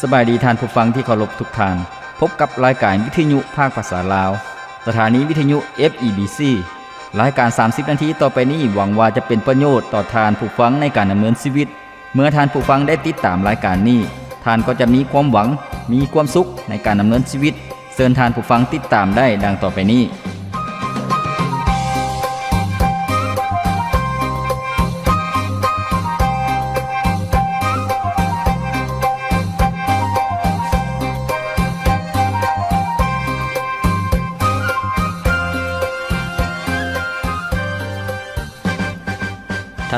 ສະບາຍດີທ່ານຜູ້ຟັງທີ່ເຄົາລົບທຸກທ່ານ. ພົບກັບລາຍການວິທະຍຸພາກພາສາລາວ, ສະຖານີວິທະຍຸ ເອັຟ ອີ ບີ ຊີ. ລາຍການສາມສິບນາທີຕໍ່ໄປນີ້ ຫວັງວ່າຈະເປັນປະໂຫຍດຕໍ່ທ່ານຜູ້ຟັງໃນການດຳເນີນຊີວິດ. ເມື່ອທ່ານຜູ້ຟັງໄດ້ຕິດຕາມລາຍການນີ້, ທ່ານກໍຈະມີຄວາມຫວັງ, ມີຄວາມສຸກໃນການດຳເນີນຊີວິດ. ເຊີນທ່ານຜູ້ຟັງຕິດຕາມໄດ້ດັ່ງຕໍ່ໄປນີ້.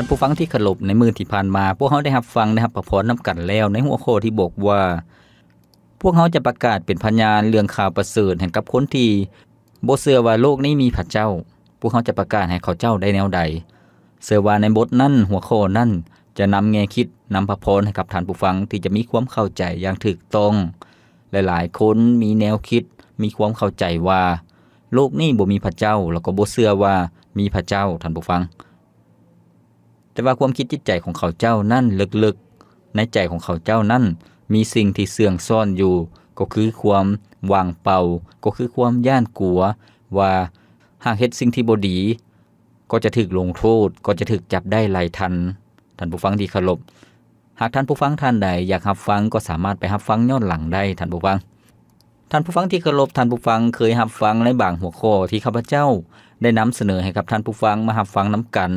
ທ່ານຜູ້ຟັງທີ່ເຄົາລົບ, ໃນມື້ທີ່ຜ່ານມາ, ພວກເຮົາໄດ້ຮັບຟັງ, ໄດ້ຮັບພະພອນນຳກັນແລ້ວ ໃນຫົວຂໍ້ທີ່ບອກວ່າ ພວກເຮົາຈະປະກາດເປັນພະຍານເລື່ອງຂ່າວປະເສີດໃຫ້ກັບຄົນທີ່ບໍ່ເຊື່ອວ່າໂລກນີ້ມີພະເຈົ້າ. ພວກເຮົາຈະປະກາດໃຫ້ເຂົາເຈົ້າໄດ້ແນວໃດ? ເຊື່ອວ່າໃນບົດນັ້ນ, ຫົວຂໍ້ນັ້ນຈະນຳແງ່ຄິດ, ນຳພະພອນໃຫ້ກັບທ່ານຜູ້ຟັງທີ່ຈະມີຄວາມເຂົ້າໃຈຢ່າງຖືກຕ້ອງ. ຫຼາຍໆຄົນມີແນວຄິດ, ມີຄວາມເຂົ້າໃຈວ່າໂລກນີ້ບໍ່ມີພະເຈົ້າ, ແລ້ວກໍບໍ່ເຊື່ອວ່າມີພະເຈົ້າ, ທ່ານຜູ້ຟັງ. ແຕ່ວ່າຄວາມຄິດຈິດໃຈຂອງເຂົາເຈົ້ານັ້ນ ເລິກໆໃນໃຈຂອງເຂົາເຈົ້ານັ້ນ ມີສິ່ງທີ່ເຊື່ອງຊ້ອນຢູ່, ກໍຄືຄວາມວ່າງເປົ່າ, ກໍຄືຄວາມຢ້ານກົວວ່າຫາກເຮັດສິ່ງທີ່ບໍ່ດີ ກໍຈະຖືກລົງໂທດ, ກໍຈະຖືກຈັບໄດ້ໄລ່ທັນ. ທ່ານຜູ້ຟັງທີ່ເຄົາລົບ, ຫາກທ່ານຜູ້ຟັງທ່ານໃດຢາກຮັບຟັງ ກໍສາມາດໄປຮັບຟັງຍ້ອນຫຼັງໄດ້, ທ່ານຜູ້ຟັງ. ທ່ານຜູ້ຟັງທີ່ເຄົາລົບ, ທ່ານຜູ້ຟັງເຄີຍຮັບຟັງໃນບາງຫົວຂໍ້ທີ່ຂ້າພະເຈົ້າໄດ້ນຳສະເໜີໃຫ້ກັບທ່ານຜູ້ຟັງມາຮັບຟັງນຳກັນ,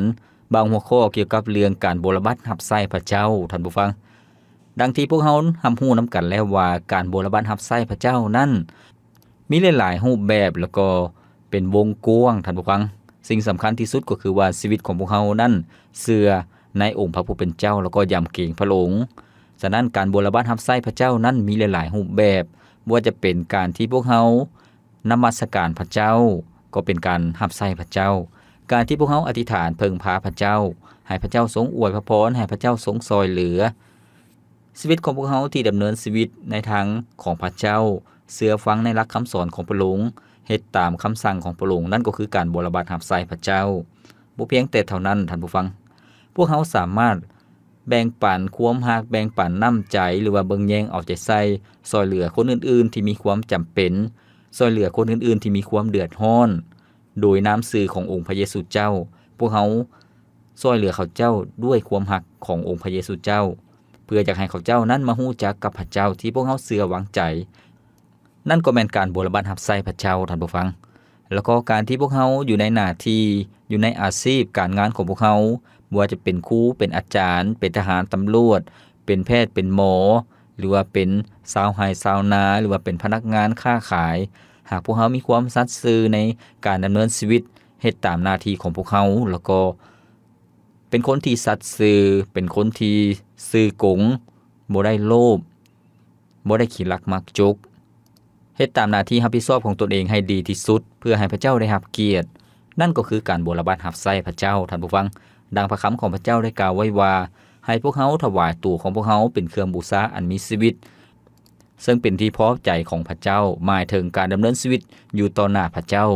ບາງຫົວຂໍ້ກ່ຽວກັບເລື່ອງການບົວລະບັດຮັບໃຊ້ພະເຈົ້າ, ທ່ານຜູ້ຟັງ. ດັ່ງທີ່ພວກເຮົາຮັບຮູ້ນຳກັນແລ້ວວ່າ ການບົວລະບັດຮັບໃຊ້ພະເຈົ້ານັ້ນ ມີຫຼາຍໆຮູບແບບ ແລ້ວກໍເປັນວົງກວ້າງ, ທ່ານຜູ້ຟັງ. ສິ່ງສຳຄັນທີ່ສຸດກໍຄືວ່າ ຊີວິດຂອງພວກເຮົານັ້ນເຊື່ອໃນອົງພະຜູ້ເປັນເຈົ້າ ແລ້ວກໍຢຳເກງພະອົງ. ສະນັ້ນ, ການບົວລະບັດຮັບໃຊ້ພະເຈົ້ານັ້ນມີຫຼາຍໆຮູບແບບ, ບໍ່ວ່າຈະເປັນການທີ່ພວກເຮົານະມັດສະການພະເຈົ້າ, ກໍເປັນການຮັບໃຊ້ພະເຈົ້າ, ການທີ່ພວກເຮົາອະທິຖານເພິ່ງພາພະເຈົ້າ, ໃຫ້ພະເຈົ້າຊົງອວຍພະພອນ, ໃຫ້ພະເຈົ້າຊົງຊ່ອຍເຫຼືອ. ຊີວິດຂອງພວກເຮົາທີ່ດຳເນີນຊີວິດໃນທາງຂອງພະເຈົ້າ, ເຊື່ອຟັງໃນຫຼັກຄຳສອນຂອງພະອົງ, ເຮັດຕາມຄຳສັ່ງຂອງພະອົງ, ນັ້ນກໍຄືການບົວລະບັດຮັບໃຊ້ພະເຈົ້າ. ບໍ່ພຽງແຕ່ເທົ່ານັ້ນ, ທ່ານຜູ້ຟັງ, ພວກເຮົາສາມາດແບ່ງປັນຄວາມຮັກ, ແບ່ງປັນນ້ຳໃຈ, ຫຼືວ່າເບິ່ງແຍງເອົາໃຈໃສ່, ຊ່ອຍເຫຼືອຄົນອື່ນໆທີ່ມີຄວາມຈຳເປັນ, ຊ່ອຍເຫຼືອຄົນອື່ນໆທີ່ມີຄວາມເດືອດຮ້ອນ, ໂດຍນາມຊື່ຂອງອົງພະເຢຊູເຈົ້າ. ພວກເຮົາຊ່ອຍເຫຼືອເຂົາເຈົ້າດ້ວຍຄວາມຮັກຂອງອົງພະເຢຊູເຈົ້າ, ເພື່ອຢາກໃຫ້ເຂົາເຈົ້ານັ້ນມາຮູ້ຈັກກັບພະເຈົ້າທີ່ພວກເຮົາເຊື່ອວາງໃຈ. ນັ້ນກໍແມ່ນການບົວລະບັດຮັບໃຊ້ພະເຈົ້າ, ທ່ານຜູ້ຟັງ. ແລ້ວກໍການທີ່ພວກເຮົາຢູ່ໃນໜ້າທີ່, ຢູ່ໃນອາຊີບການງານຂອງພວກເຮົາ, ບໍ່ວ່າຈະເປັນຄູ, ເປັນອາຈານ, ເປັນທະຫານ, ຕຳຫຼວດ, ເປັນແພດ, ເປັນໝໍ, ຫຼືວ່າເປັນຊາວໄຮ່ຊາວນາ, ຫຼືວ່າເປັນພະນັກງານຄ້າຂາຍ, ຫາກພວກເຮົາມີຄວາມສັດຊື່ໃນການດຳເນີນຊີວິດ, ເຮັດຕາມໜ້າທີ່ຂອງພວກເຮົາ, ແລ້ວກໍເປັນຄົນທີ່ສັດຊື່, ເປັນຄົນທີ່ຊື່ກົງ, ບໍ່ໄດ້ໂລບ, ບໍ່ໄດ້ຂີ້ລັກມັກຈົກ, ເຮັດຕາມໜ້າທີ່ຮັບຜິດຊອບຂອງຕົນເອງໃຫ້ດີທີ່ສຸດ ເພື່ອໃຫ້ພະເຈົ້າໄດ້ຮັບກຽດ, ນັ້ນກໍຄືການບົວລະບັດຮັບໃຊ້ພະເຈົ້າ, ທ່ານຜູ້ຟັງ. ດັ່ງພະຄຳຂອງພະເຈົ້າໄດ້ກ່າວໄວ້ວ່າ, ໃຫ້ພວກເຮົາຖວາຍຕົວຂອງພວກເຮົາເປັນເຄື່ອງບູຊາອັນມີຊີວິດ, ເຊິ່ງເປັນທີ່ພໍໃຈຂອງພະເຈົ້າ, ໝາຍເຖິງການດຳເນີນຊີວິດຢູ່ຕໍ່ໜ້າພະເຈົ້າ.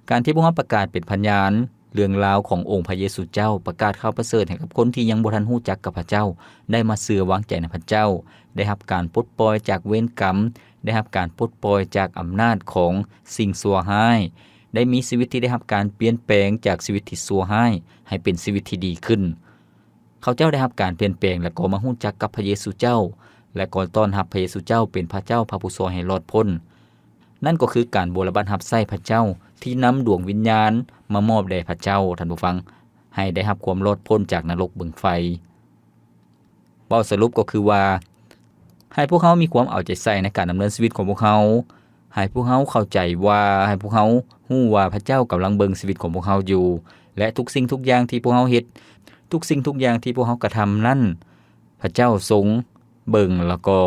ການທີ່ພວກເຮົາປະກາດເປັນພະຍານເລື່ອງລາວຂອງອົງພະເຢຊູເຈົ້າ, ປະກາດຂ່າວປະເສີດໃຫ້ກັບຄົນທີ່ຍັງບໍ່ທັນຮູ້ຈັກກັບພະເຈົ້າ, ໄດ້ມາເຊື່ອວາງໃຈໃນພະເຈົ້າ, ໄດ້ຮັບການປົດປ່ອຍຈາກເວນກຳ, ໄດ້ຮັບການປົດປ່ອຍຈາກອຳນາດຂອງສິ່ງຊົ່ວຮ້າຍ, ໄດ້ມີຊີວິດທີ່ໄດ້ຮັບການປ່ຽນແປງຈາກຊີວິດທີ່ຊົ່ວຮ້າຍໃຫ້ເປັນຊີວິດທີ່ດີຂຶ້ນ. ເຂົາເຈົ້າໄດ້ຮັບການປ່ຽນແປງ ແລະ ກໍມາຮູ້ຈັກກັບພະເຢຊູເຈົ້າ ແລະ ກໍຕ້ອນຮັບພະເຢຊູເຈົ້າເປັນພະເຈົ້າ, ພະຜູ້ຊ່ອຍໃຫ້ລອດພົ້ນ. ນັ້ນກໍຄືການບົວລະບັດຮັບໃຊ້ພະເຈົ້າທີ່ນຳດວງວິນຍານມາມອບແດ່ພະເຈົ້າ, ທ່ານຜູ້ຟັງ, ໃຫ້ໄດ້ຮັບຄວາມລອດພົ້ນຈາກນະລົກເບິ່ງໄຟ. ເວົ້າສະຫຼຸບກໍຄືວ່າ ໃຫ້ພວກເຮົາມີຄວາມເອົາໃຈໃສ່ໃນການດຳເນີນຊີວິດຂອງພວກເຮົາ, ໃຫ້ພວກເຮົາເຂົ້າໃຈວ່າ ໃຫ້ພວກເຮົາຮູ້ວ່າພະເຈົ້າກຳລັງເບິ່ງຊີວິດຂອງພວກເຮົາຢູ່ ແລະ ທຸກສິ່ງທຸກຢ່າງທີ່ພວກເຮົາເຮັດ, ທຸກສິ່ງທຸກຢ່າງທີ່ພວກເຮົາກະທຳນັ້ນ ພະເຈົ້າຊົງເບິ່ງ ແລ້ວກໍ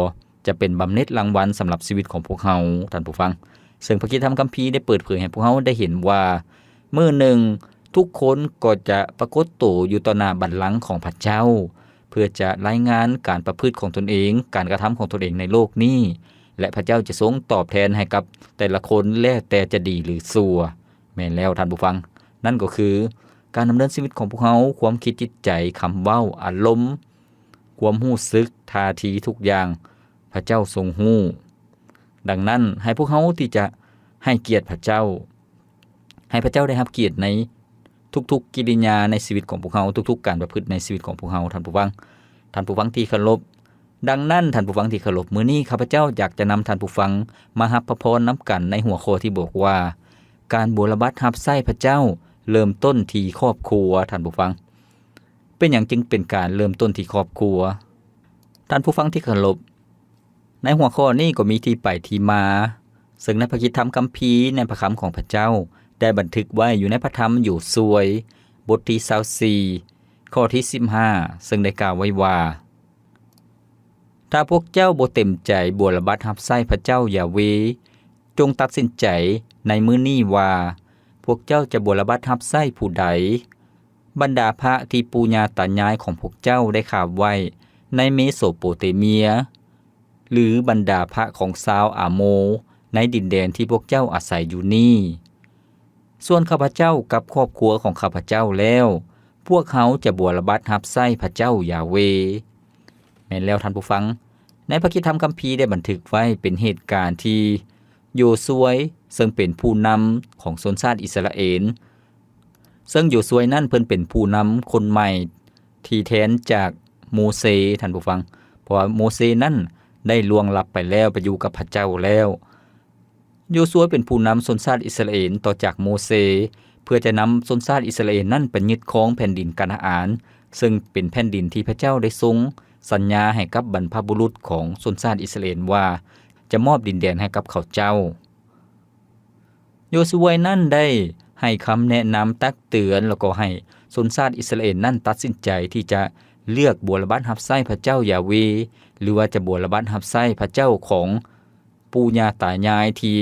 ຈະເປັນບຳເໜັດລາງວັນສຳລັບຊີວິດຂອງພວກເຮົາ, ທ່ານຜູ້ຟັງ. ເຊິ່ງພະຄຣິສຕະທຳຄຳພີໄດ້ເປີດເຜີຍໃຫ້ພວກເຮົາໄດ້ເຫັນວ່າ ມື້ໜຶ່ງທຸກຄົນກໍຈະປາກົດໂຕຢູ່ຕໍ່ໜ້າບັນລັງຂອງພະເຈົ້າ ເພື່ອຈະລາຍງານການປະພຶດຂອງຕົນເອງ, ການກະທຳຂອງຕົນເອງໃນໂລກນີ້ ແລະ ພະເຈົ້າຈະຊົງຕອບແທນໃຫ້ກັບແຕ່ລະຄົນ ແລ້ວແຕ່ຈະດີ ຫຼື ຊົ່ວ. ແມ່ນແລ້ວທ່ານຜູ້ຟັງ, ນັ້ນກໍຄືການດຳເນີນຊີວິດຂອງພວກເຮົາ, ຄວາມຄິດຈິດໃຈ, ຄຳເວົ້າ, ອາລົມ, ຄວາມຮູ້ສຶກ, ທ່າທີ, ທຸກຢ່າງ, ພະເຈົ້າຊົງຮູ້. ດັ່ງນັ້ນ, ໃຫ້ພວກເຮົາທີ່ຈະໃຫ້ກຽດພະເຈົ້າ, ໃຫ້ພະເຈົ້າໄດ້ຮັບກຽດໃນທຸກໆກິລິຍາໃນຊີວິດຂອງພວກເຮົາ, ທຸກໆການປະພຶດໃນຊີວິດຂອງພວກເຮົາ, ທ່ານຜູ້ຟັງ, ທ່ານຜູ້ຟັງທີ່ເຄົາລົບ. ດັ່ງນັ້ນ, ທ່ານຜູ້ຟັງທີ່ເຄົາລົບ, ມື້ນີ້ຂ້າພະເຈົ້າຢາກຈະນຳທ່ານຜູ້ຟັງມາຮັບພະພອນນຳກັນໃນຫົວຂໍ້ທີ່ບອກວ່າ ການບົວລະບັດຮັບໃຊ້ພະເຈົ້າເລີ່ມຕົ້ນທີ່ຄອບຄົວ, ທ່ານຜູ້ຟັງ. ເປັນຫຍັງຈຶ່ງເປັນການເລີ່ມຕົ້ນທີ່ຄອບຄົວ? ທ່ານຜູ້ຟັງທີ່ເຄົາລົບ, ໃນຫົວຂໍ້ນີ້ກໍມີທີ່ໄປທີ່ມາ, ເຊິ່ງໃນພະຄຣິສຕະທຳຄຳພີ, ໃນພະຄຳຂອງພະເຈົ້າ ໄດ້ບັນທຶກໄວ້ຢູ່ໃນພະທຳໂຢຊວຍ ບົດທີຊາວສີ່ ຂໍ້ທີສິບຫ້າ ເຊິ່ງໄດ້ກ່າວໄວ້ວ່າ, ຖ້າພວກເຈົ້າບໍ່ເຕັມໃຈບົວລະບັດຮັບໃຊ້ພະເຈົ້າຢາເວ, ຈົ່ງຕັດສິນໃຈໃນມື້ນີ້ວ່າ ພວກເຈົ້າຈະບົວລະບັດຮັບໃຊ້ຜູ້ໃດ. ບັນດາພະທີ່ປູ່ຍ່າຕາຍາຍຂອງພວກເຈົ້າໄດ້ຂາບໄວ້ໃນເມໂສໂປເຕເມຍ ຫຼື ບັນດາພະຂອງຊາວອາໂມ ໃນດິນແດນທີ່ພວກເຈົ້າອາໄສຢູ່ນີ້. ສ່ວນຂ້າພະເຈົ້າກັບຄອບຄົວຂອງຂ້າພະເຈົ້າແລ້ວ, ພວກເຮົາຈະບົວລະບັດຮັບໃຊ້ພະເຈົ້າຢາເວ. ແມ່ນແລ້ວທ່ານຜູ້ຟັງ, ໃນພະຄຣິສຕະທຳຄຳພີໄດ້ບັນທຶກໄວ້ເປັນເຫດການທີ່ໂຢຊວຍ ເຊິ່ງເປັນຜູ້ນຳຂອງຊົນຊາດອິດສະຣາເອນ, ເຊິ່ງໂຢຊວຍນັ້ນເພິ່ນເປັນຜູ້ນຳຄົນໃໝ່ທີ່ແທນຈາກໂມເຊ, ທ່ານຜູ້ຟັງ, ເພາະວ່າໂມເຊນັ້ນໄດ້ລ່ວງລັບໄປແລ້ວ, ໄປຢູ່ກັບພະເຈົ້າແລ້ວ. ໂຢຊວຍເປັນຜູ້ນຳຊົນຊາດອິດສະຣາເອນຕໍ່ຈາກໂມເຊ, ເພື່ອຈະນຳຊົນຊາດອິດສະຣາເອນນັ້ນໄປຍຶດຄອງແຜ່ນດິນການາອານ, ເຊິ່ງເປັນແຜ່ນດິນທີ່ພະເຈົ້າໄດ້ຊົງສັນຍາໃຫ້ກັບບັນພະບຸລຸດຂອງຊົນຊາດອິດສະຣາເອນວ່າ ຈະມອບດິນແດນໃຫ້ກັບເຂົາເຈົ້າ. ໂຢຊວຍນັ້ນໄດ້ໃຫ້ຄຳແນະນຳຕັກເຕືອນ ແລ້ວກໍໃຫ້ຊົນຊາດອິດສະຣາເອນນັ້ນຕັດສິນໃຈທີ່ຈະເລືອກບົວລະບັດຮັບໃຊ້ພະເຈົ້າຢາເວ ຫຼືວ່າຈະບົວລະບັດຮັບໃຊ້ພະເຈົ້າຂອງ ປູ່ຍ່າຕາຍາຍທີ່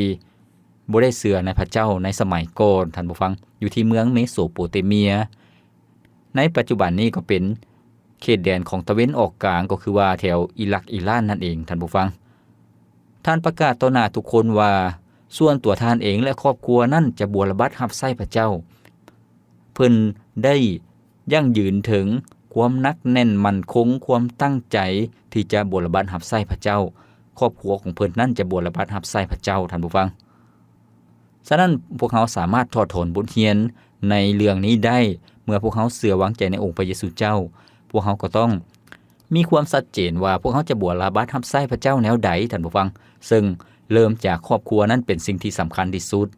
ບໍ່ໄດ້ເຊື່ອໃນພະເຈົ້າໃນສະໄໝກ່ອນ, ທ່ານຜູ້ຟັງ, ຢູ່ທີ່ເມືອງເມໂສໂປເຕເມຍ. ໃນປັດຈຸບັນນີ້ກໍເປັນເຂດແດນຂອງຕາເວັນອອກກາງ, ກໍຄືວ່າແຖວອີຣັກ, ອີຣານນັ້ນເອງ, ທ່ານຜູ້ຟັງ. ທ່ານປະກາດຕໍ່ໜ້າທຸກຄົນວ່າ ສ່ວນຕົວທ່ານເອງ ແລະ ຄອບຄົວນັ້ນຈະບົວລະບັດຮັບໃຊ້ພະເຈົ້າ. ເພິ່ນໄດ້ຢັ້ງຢືນເຖິງຄວາມໜັກແໜ້ນໝັ້ນຄົງ, ຄວາມຕັ້ງໃຈທີ່ຈະບົວລະບັດຮັບໃຊ້ພະເຈົ້າ. ຄອບຄົວຂອງເພິ່ນນັ້ນຈະບົວລະບັດຮັບໃຊ້ພະເຈົ້າ, ທ່ານຜູ້ຟັງ. ສະນັ້ນ, ພວກເຮົາສາມາດຖອດຖອນບົດຮຽນໃນເລື່ອງນີ້ໄດ້ ເມື່ອພວກເຮົາເຊື່ອວາງໃຈໃນອົງພະເຢຊູເຈົ້າ, ພວກເຮົາກໍຕ້ອງມີຄວາມຊັດເຈນວ່າພວກເຮົາຈະບົວລະບັດຮັບໃຊ້ພະເຈົ້າແນວໃດ, ທ່ານຜູ້ຟັງ, ເຊິ່ງເລີ່ມຈາກຄອບຄົວນັ້ນເປັນສິ່ງທີ່ສຳຄັນທີ່ສຸດ.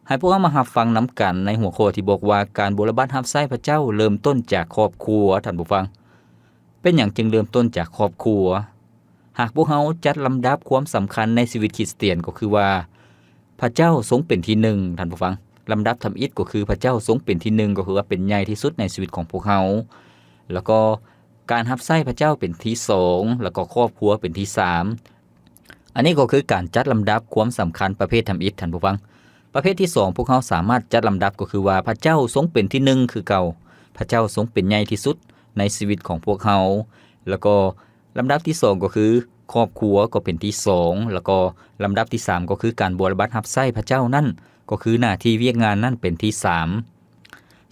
ໃຫ້ພວກເຮົາມາຮັບຟັງນຳກັນໃນຫົວຂໍ້ທີ່ບອກວ່າ ການບົວລະບັດຮັບໃຊ້ພະເຈົ້າເລີ່ມຕົ້ນຈາກຄອບຄົວ, ທ່ານຜູ້ຟັງ. ເປັນຫຍັງຈຶ່ງເລີ່ມຕົ້ນຈາກຄອບຄົວ? ຫາກພວກເຮົາຈັດລຳດັບຄວາມສຳຄັນໃນຊີວິດຄຣິສຕຽນ ກໍຄືວ່າ ພະເຈົ້າຊົງເປັນທີໜຶ່ງ, ທ່ານຜູ້ຟັງ. ລຳດັບທຳອິດກໍຄືພະເຈົ້າຊົງເປັນທີໜຶ່ງ, ກໍຄືວ່າເປັນໃຫຍ່ທີ່ສຸດໃນຊີວິດຂອງພວກເຮົາ. ແລ້ວກໍການຮັບໃຊ້ພະເຈົ້າເປັນທີສອງ, ແລ້ວກໍຄອບຄົວເປັນທີສາມ. ອັນນີ້ກໍຄືການຈັດລຳດັບຄວາມສຳຄັນປະເພດທຳອິດ, ທ່ານຜູ້ຟັງ. ປະເພດທີສອງ ພວກເຮົາສາມາດຈັດລຳດັບ ກໍຄືວ່າພະເຈົ້າຊົງເປັນທີໜຶ່ງຄືເກົ່າ, ພະເຈົ້າຊົງເປັນໃຫຍ່ທີ່ສຸດໃນຊີວິດຂອງພວກເຮົາ, ແລ້ວກໍລຳດັບທີສອງ ກໍຄືຄອບຄົວກໍເປັນທີສອງ, ແລ້ວກໍລຳດັບທີສາມ ກໍຄືການບົວລະບັດຮັບໃຊ້ພະເຈົ້ານັ້ນ, ກໍຄືໜ້າທີ່ວຽກງານນັ້ນເປັນທີສາມ.